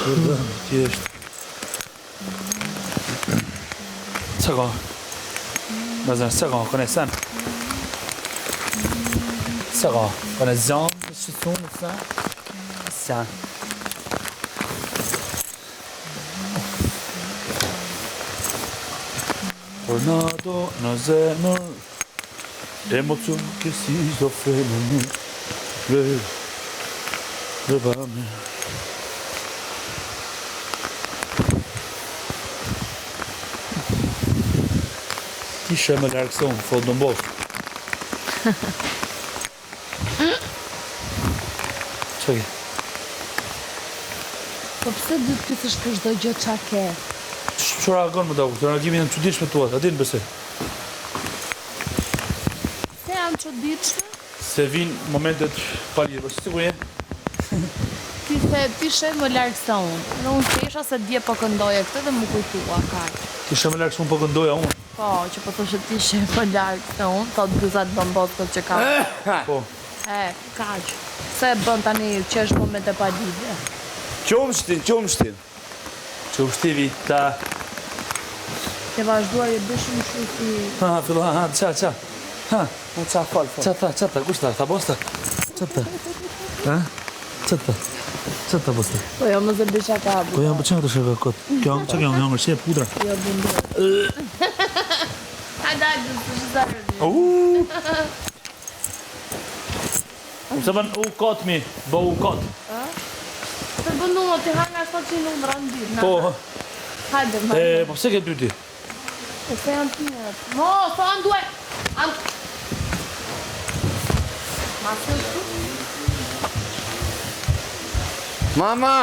Thjesht. Ça ka? Në zërë, ça ka? Këne sen? Ça ka? Këne zanë, që thonë, sa? Sa? Tornado në zemër Emocion che si schizofreno Le Le vame Ti sheh më larg se unë, thot Don Bosco. Çka ke? Po pse duhet të pyesësh për çdo gjë ça ke? Ç'u reagon më daku? Këto reagime janë të çuditshme tua, a din pse? Pse janë të çuditshme? Se vijnë momentet pa lidhje, po sikur je. Ti the ti sheh më larg se unë. Dhe unë thesha se dje po këndoje këtë dhe m'u kujtua kaq. Ti sheh më larg se unë po këndoja unë. Po, që po thoshe ti sheh më larg se unë, thot bytha të Don Boskos që ka. Po. E, kaq. Pse e bën tani qesh momente pa lidhje? Qumshtin, qumshtin. Qumshti vita. Ke vazhduar je bërë shumë kështu si Ha, ha, fillo, ha, ha, ça, ça. Ha. Ha, ça, fol, fol. Ça tha, ça tha, kush tha, tha bosta? Ça tha? Ha? Ça tha? Ça tha bosta? Po jo, mos e bëj shaka. Po jo, po çfarë të shaka kot? Kjo, çka kjo, hëngër qepë pudra. Jo, bën. Hajde, hajde, s'është zarë. Uuu. U se bën u kot mi, bë u kot. Të bën unë, ti ha nga 700 numra në ditë. Po. Hajde, më. E, po pse ke dy ti? Po se janë të mirat. Mos, po anduaj. An... Ma se këtu? Mama!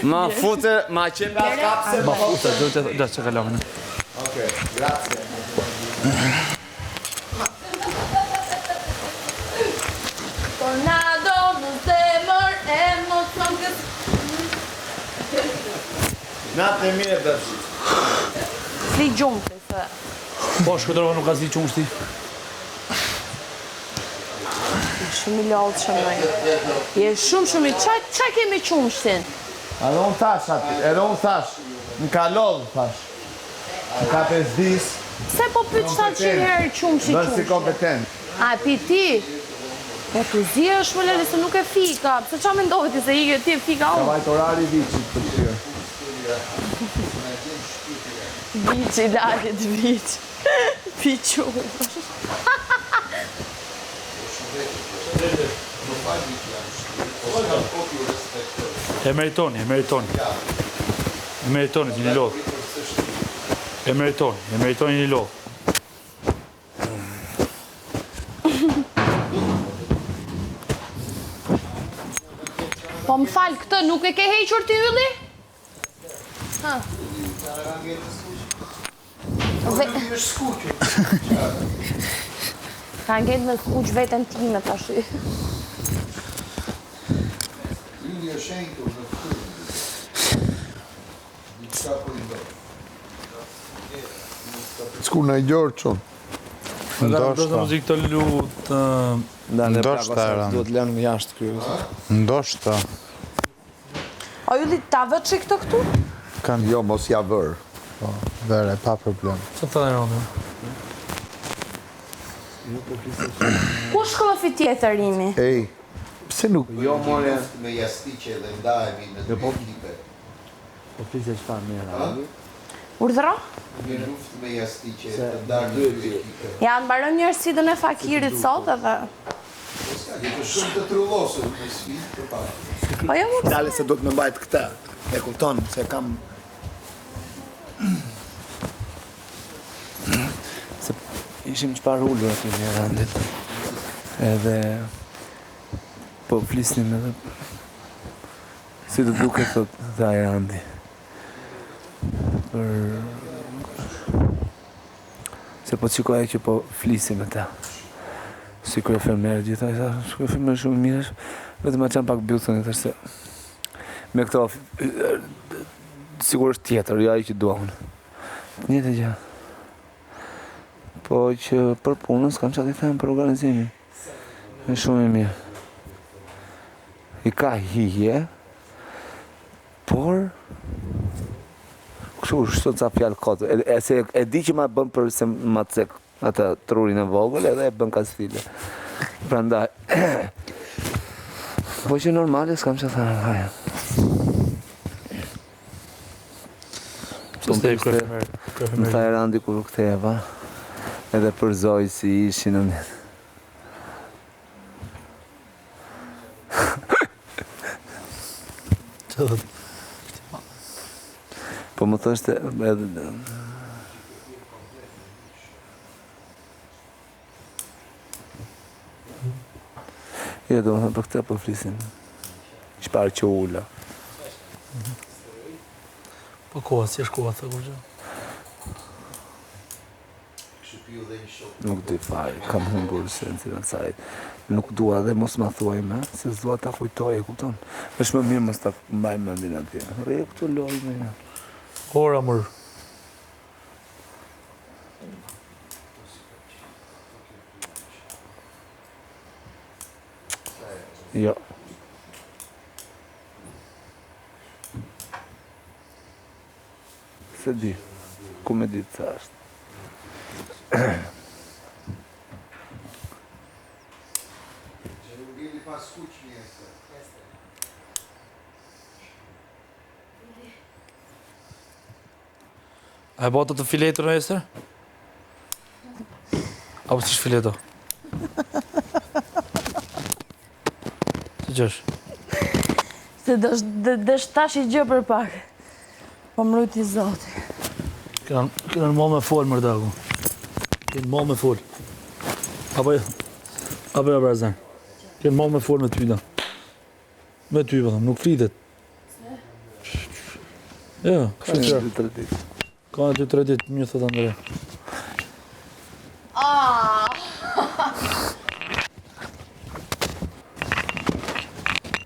Ma fute, ma qenë nga kapse. Ma fute, do të do të kalojmë. Okej, grazie. Tornado në zemër, emocion këtë... Natë e mirë bëfshi. Fli gjumë ti se. Po, shkëdrova nuk ka zi qumështi. Shumë i lodhshëm ai. Je shumë shumë i ça ça kemi qumështin? Edhe unë thash aty, edhe unë thash, më ka lodh, thash. Më ka bezdis. Pse po pyet 700 herë qumështi Bën si qumështi? kompetent. A e pi ti? Po të zi është më lele se nuk e fika. Pse ça mendove ti se ike ti e fika Ka unë? vajt orari i viçit për ty. Viçi, lalit, viç. Pi qumësht. E meritoni, e meritoni. E meritoni, jeni lodh. E meritoni, e meritoni jeni lodh. Po më fal, këtë nuk e ke hequr ti Ylli? Ha. Dhe... Ka ngel me skuq veten time tash. Ylli është shenjtur në fytyrë. Diçka po i ndodh. Sku në gjorë çun. Ndoshta. Ndoshta. Muzikë të lutem. Ndoshta era. Duhet lënë jashtë ky. Ndoshta. O Ylli, ta vë çik këtë këtu? Kan Jo, mos ja vër. Po, vëre, pa problem. Ç'të tha Roni? Ku shkëllofi tjetër Imi? Ej, pse nuk Jo, more me jastiqe dhe ndahemi në dy ekipe. Po flisje çfarë me Rani? Urdhëro? Një luftë me jastiqe të ndarë në dy ekipe. Ja, mbarojmë njëherë sfidën e fakirit sot edhe. Po s'ka, je të shumë të trullosur në sfidë përpara. Po jo, më Dale se duhet me mbajt këtë. E kupton se kam se ishim çfarë ulur aty me Randit. Edhe po flisnim edhe Si të duket thot tha ai Randi. Për se po të shikoja që po flisi me ta. Si kryefermer gjitha, i tha, si kryefermer shumë i mirë, vetëm ma çan pak bythën, i thash se me këto sigur është tjetër, jo ai që dua unë. Të njëjtën gjë. Po që për punën s'kam çfarë t'i them për organizimin. Është shumë i mirë. I ka hije. Por kështu shto ca fjalë kot. E, e, se e di që ma bën për se ma cek atë trurin e vogël edhe e bën kastile. Prandaj Po që normale s'kam çfarë thënë. Haja. Po më pyeste, më tha Erandi kur u ktheva, edhe për zoj si ishin në Po më thoshte edhe Jo, domethënë për këtë po flisim. Çfarë që ula. Po koha, si është koha, thë kur gjë? Nuk di fare, kam humbur sensin e saj. Nuk dua dhe mos ma thuaj më, se s'dua ta kujtoj, e kupton? Është më mirë mos ta mbaj mendin atje. Rri këtu loj me. Ora mër. Jo. S'e di. Ku me ditë sa është. A e bëtë të fileto në Ester? Apo si është fileto? Si që është? Se desh tash i gjë për pak. Po më rujti zoti. Kena në mall me folë, mërdaku. Kena në mall me folë. Apo jo? Apo jo, brazan? Kena mall me folë me ty, da. Me ty, po nuk flitet. Jo, ka një dy tre ditë. Ka një dy tre ditë, mirë thot Andrea. Ah.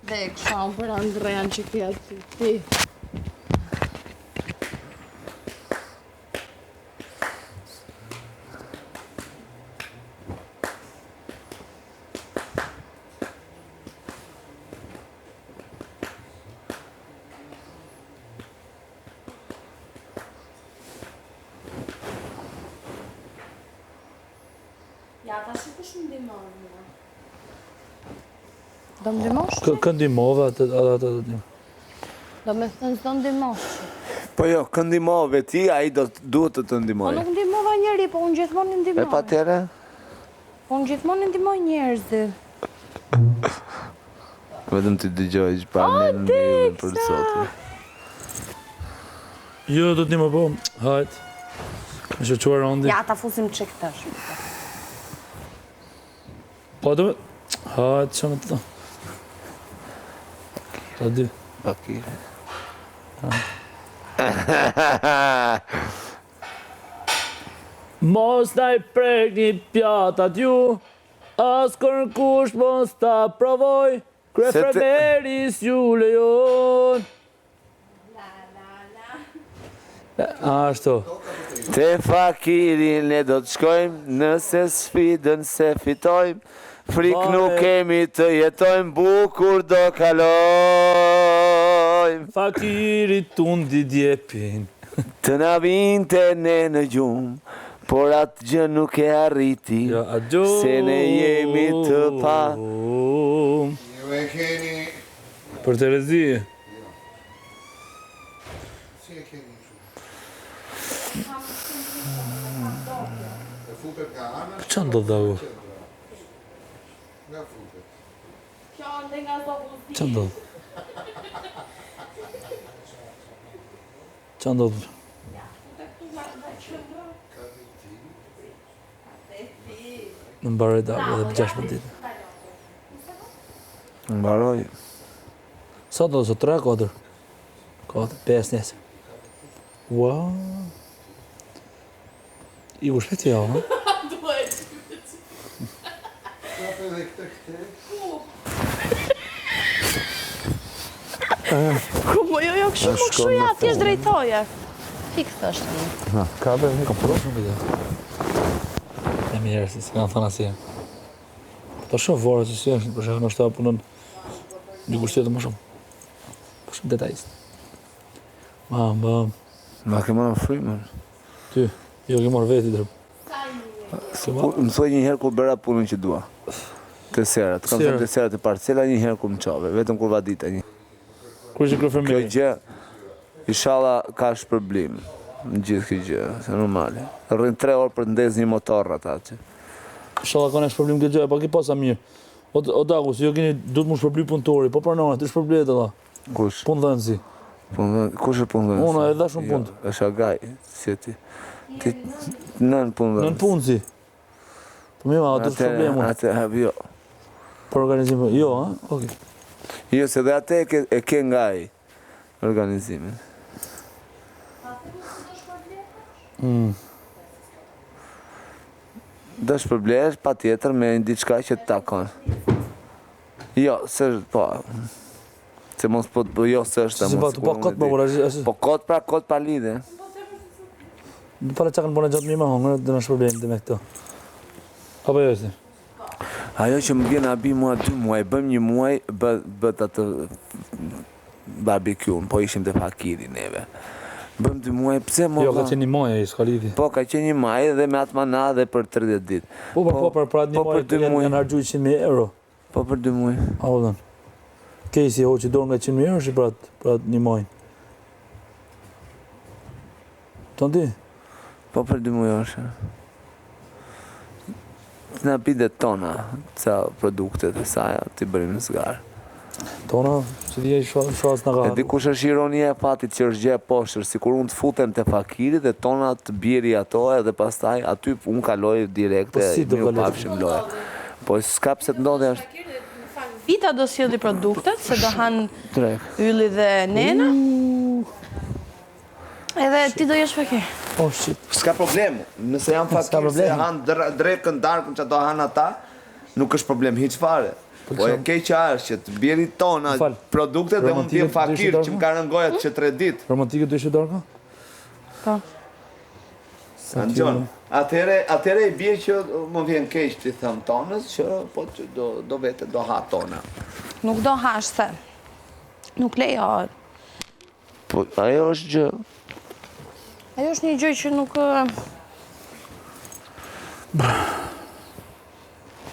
Dhe kësha unë për Andrean që kja ty ti. Ja, tash kush më ndihmon mua? Do më ndihmosh? Kë, kë ndihmove atë atë atë atë. Do me thënë s'do ndihmosh. Po jo, kë ndihmove ti, ai do duhet të të ndihmojë. Po nuk ndihmova njeri, po unë gjithmonë ndihmoj. E pa tjere? Po unë gjithmonë ndihmoj njerëzit. Vetëm të dëgjoj që pa ne në mbyllim për zotin. Jo, do të ndihmoj po. Hajt. Më që quar Randi. Ja, ta fusim çik tash. Po do. Hajt, çfarë më të thon. Ta di. Baki. Mos na i prekni pjatat ju, as kërkush mos ta provoj, kryefermeri s'ju lejon. Ashtu. Te fakiri ne do të shkojmë, nëse sfidën s'e fitojmë, frikë nuk kemi të jetojmë, bukur do kalojmë. Fakiri tundi djepin. Të na vinte ne në gjumë, por atë gjë nuk e arriti, Jo, atë gjë. se ne jemi të pa. Ju e keni... Për Terezi. Si e keni kështu? E futet nga ana. Qa ndodh dhe u? Nga futet. Kjo ande nga zogu zi. Qa ndodh? Qa ndodh? Në mbaroj da, edhe për 16 ditë. Mbaroj. Sa do, sot 3, 4? 4, 5 nesër. Ua. Iku shpejt ja, ha? Kape dhe këtë këtë. Ku po jo jo kështu po kështu ja thjesht drejtoje. Fiks është tani. Ha, kape Ka prosh nuk e di. E mirë, se s'e kanë thënë asnjë. Po ta shoh varet se si është, për shembull, ndoshta punon dikush tjetër më shumë. Po shumë detajist. Ma, ma. Ma ke marrë frymën. Ty, jo ke marrë veti dërë. Më thuaj një herë kur bëra punën që dua. Te sera, të kam thënë te sera te parcela një herë kur më çove, vetëm kur vadita një. Kur ishte kryefermeri? Kjo gjë, ishalla ka shpërblim, në gjithë kjo gjë, se normale. Rrin tre orë për të ndezë një motor ata që. Ishalla ka në shpërblim kjo gjë, pa ki pasa mirë. O, o Daku, si jo keni, duhet mu shpërbly punëtori, po pranon, të shpërblyhet edhe. Kush? Punëdhënësi. Punëdhënësi, kush është punëdhënësi? Unë e dhe shumë punë. Jo, është agaj, si ti. Ti nën punëdhënësi. Nën punësi. Po mirë, atë është problemu. Atë, jo. Për organizim, po, jo, ha? Okej. Jo, se dhe atë e ke, e ke nga ai organizimin. Mm. Do shpërblehesh patjetër me një diçka që të takon. Jo, se po. Se mos po të jo se është Se po, po kot më por është. Po kot pra kot pa lidhje. Në para çka kanë punë gjatë mirë më hongër, do na shpërblejnë të me këto. Apo jo si? Ajo që më vjen habi mua dy muaj, bëmë një muaj, bë bët atë barbecue po ishim te fakiri neve. Bëmë dy muaj, pse më Jo, ka qenë një muaj ai, s'ka lidhje. Po, ka qenë një muaj dhe me atë mana dhe për 30 ditë. Po, po, po, për, për atë një po, muaj për dy muaj janë harxhu 100.000 euro. Po për dy muaj. A u dhënë. Kejsi hoqi dorë nga 100.000 euro për atë, për atë një muaj. Të ndi? Po për dy muaj është. Të na bidet tona, ca produktet e saja, t'i bërim në zgarë. Tona, që di e shas në E di kush është ironia e fatit që është gjë e poshtër, sikur unë të futem te fakiri dhe tona të bjeri ato edhe pastaj aty unë kaloj direkt po si do kaloj? Pafshim loja. Po s'ka pse të ndodhi ashtu. Vita do sjelli produktet, se do han Ylli dhe Nena. Edhe ti do jesh fakir. Oh shit. S'ka problem. Nëse jam fakir, se han drekën, darkën që do han ata, nuk është problem hiç fare. Po, po e keqja është që të bjeri tona produktet dhe unë të jem fakir që më ka rënë goja që tre ditë. Romantike do ishe darka? Po. Angjon, atëherë atëherë i bie që më vjen keq t'i them tonës që po që do do vete do ha tona. Nuk do hash se. Nuk lejohet. Po ajo është gjë. Ajo është një gjë që nuk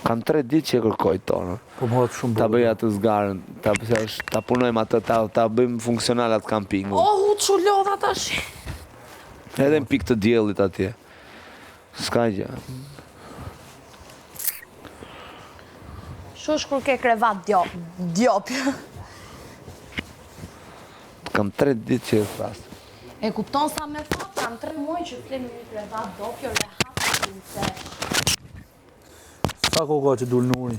Kam tre ditë që e kërkoj tonën. Po më thotë shumë Ta bëj atë zgarën, ta pse është, ta punojmë atë, ta ta bëjmë funksional atë kampingun. Oh, u çu lodha tash. Edhe në pikë të diellit atje. S'ka gjë. Shush kur ke krevat djop, djop. Kam tre ditë që e thras. E kupton sa me fat, kam tre muaj që fle në një krevat dopjo rehat princesh. Sa kohë ka që dul Nuri?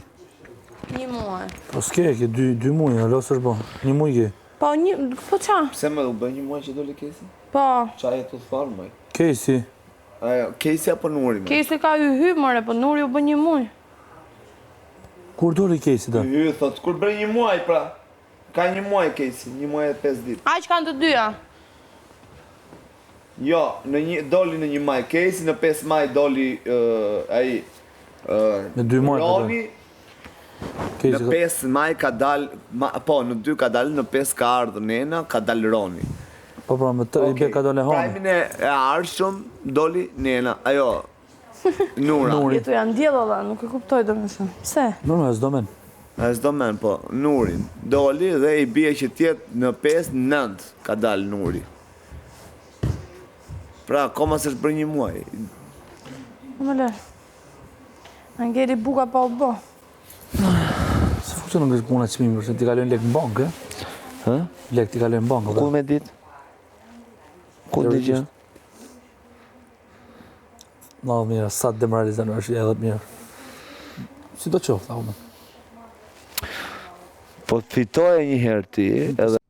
Një muaj. Po s'ke, ke dy, dy muaj, alo s'është bo. Një muaj ke. Po, një, po qa? Pse më u bë një muaj që doli Kejsi? Po. Qa je të tharë, moj? Kejsi. Ajo, Kejsi apo Nuri? Më? Kejsi ka hy hy, more, po Nuri u bë një muaj. Kur doli Kejsi da? Hy hy, thot, kur bërë një muaj, pra? Ka një muaj Kejsi, një muaj e 5 ditë. Aq kanë të dyja. Jo, në një doli në një maj Kejsi, në 5 maj doli uh, ai uh, në 2 maj Roni. Në 5 maj ka dal, ma, po në 2 ka dal, në 5 ka ardhur Nena, ka dal Roni. Po pra, me të okay. i bie ka dalë Honi. Prajmin e, e ardhshëm doli Nena, ajo Nura. Nuri. Jetu janë diell olla, nuk e kuptoj domethënë. Pse? Nura, s'do men. S'do men, po. Nurin. Doli dhe i bie që t'jetë në 5, 9 ka dalë Nuri. Pra, akoma s'është bërë një muaj. Më lër. Na ngeli buka pa u bo. Si funksionon këtë puna çmimi, se ti kalojnë lek në bankë, Hë? Lek ti kalojnë në bankë. Ku me ditë? Ku di gjë? Në mirë, sa të demoralizon është edhe mirë. Si do qoftë, a Po fitoje një herë ti, edhe...